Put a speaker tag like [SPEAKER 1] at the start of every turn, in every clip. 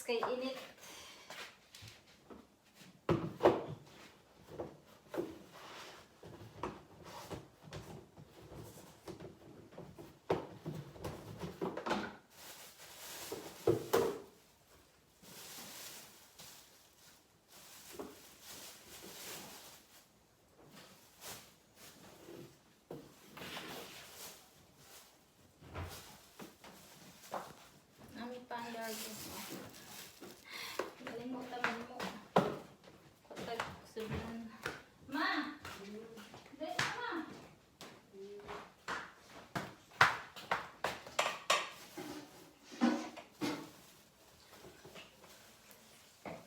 [SPEAKER 1] Kay init. Nami pandargo. Kalimutan man mo. Katag sudlan. Ma! Dali na, ma!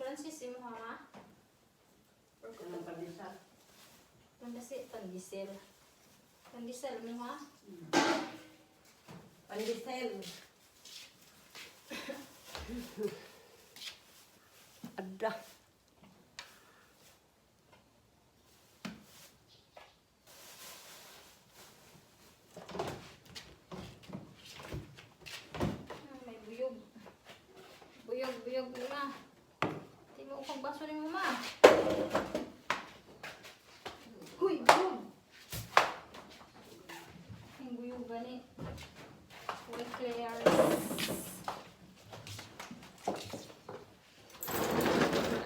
[SPEAKER 1] Francis, imo ha, ma?
[SPEAKER 2] Kanang pandesal.
[SPEAKER 1] Pandasi, pandisel. Pandisel mo ha?
[SPEAKER 2] Pandesal. Ada.
[SPEAKER 1] Ah, may buyog. Buyog, buyog ma. Di mo kong baso ni mo, ma. Huy, buyog! Yung buyog gani. White clears.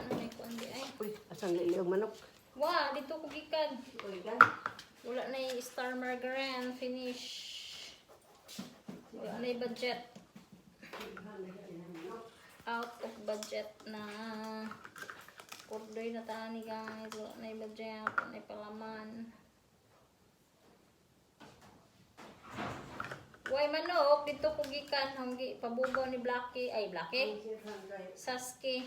[SPEAKER 1] Ano may kundi ay?
[SPEAKER 2] Uy, asang liliog manok?
[SPEAKER 1] Wa, dito ko gikan.
[SPEAKER 2] Uy, gan.
[SPEAKER 1] Wala na yung star margarine. Finish. Wala na yung budget. Out of budget na. Kurdoy na tani, guys. Wala na yung budget. Wala na yung palaman. Way manok, dito ko gikan hanggi pabubo ni Blackie. Ay, Blackie. Saski.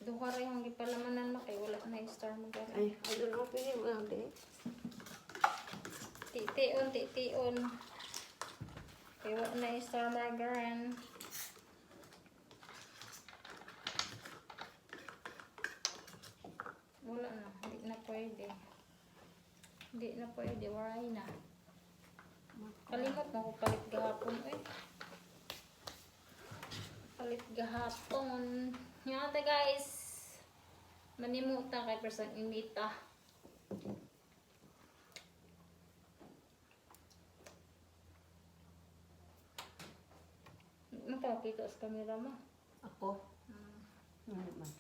[SPEAKER 1] Duha ra yung gipalamanan ma kay wala na yung star margarine.
[SPEAKER 2] Ay, I don't know, pili mo lang din.
[SPEAKER 1] Titiun, titiun. Kay wala na yung star margarine. Wala na, hindi na pwede. Hindi na pwede, waray na. Kalimot mo ko palit gahapon eh. Palit gahapon. Nga guys. Manimuta kay person imita. Makakita sa camera mo.
[SPEAKER 2] Ako? Ano man?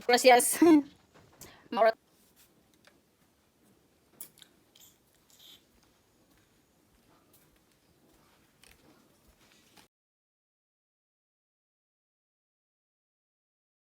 [SPEAKER 1] Gracias. Maura.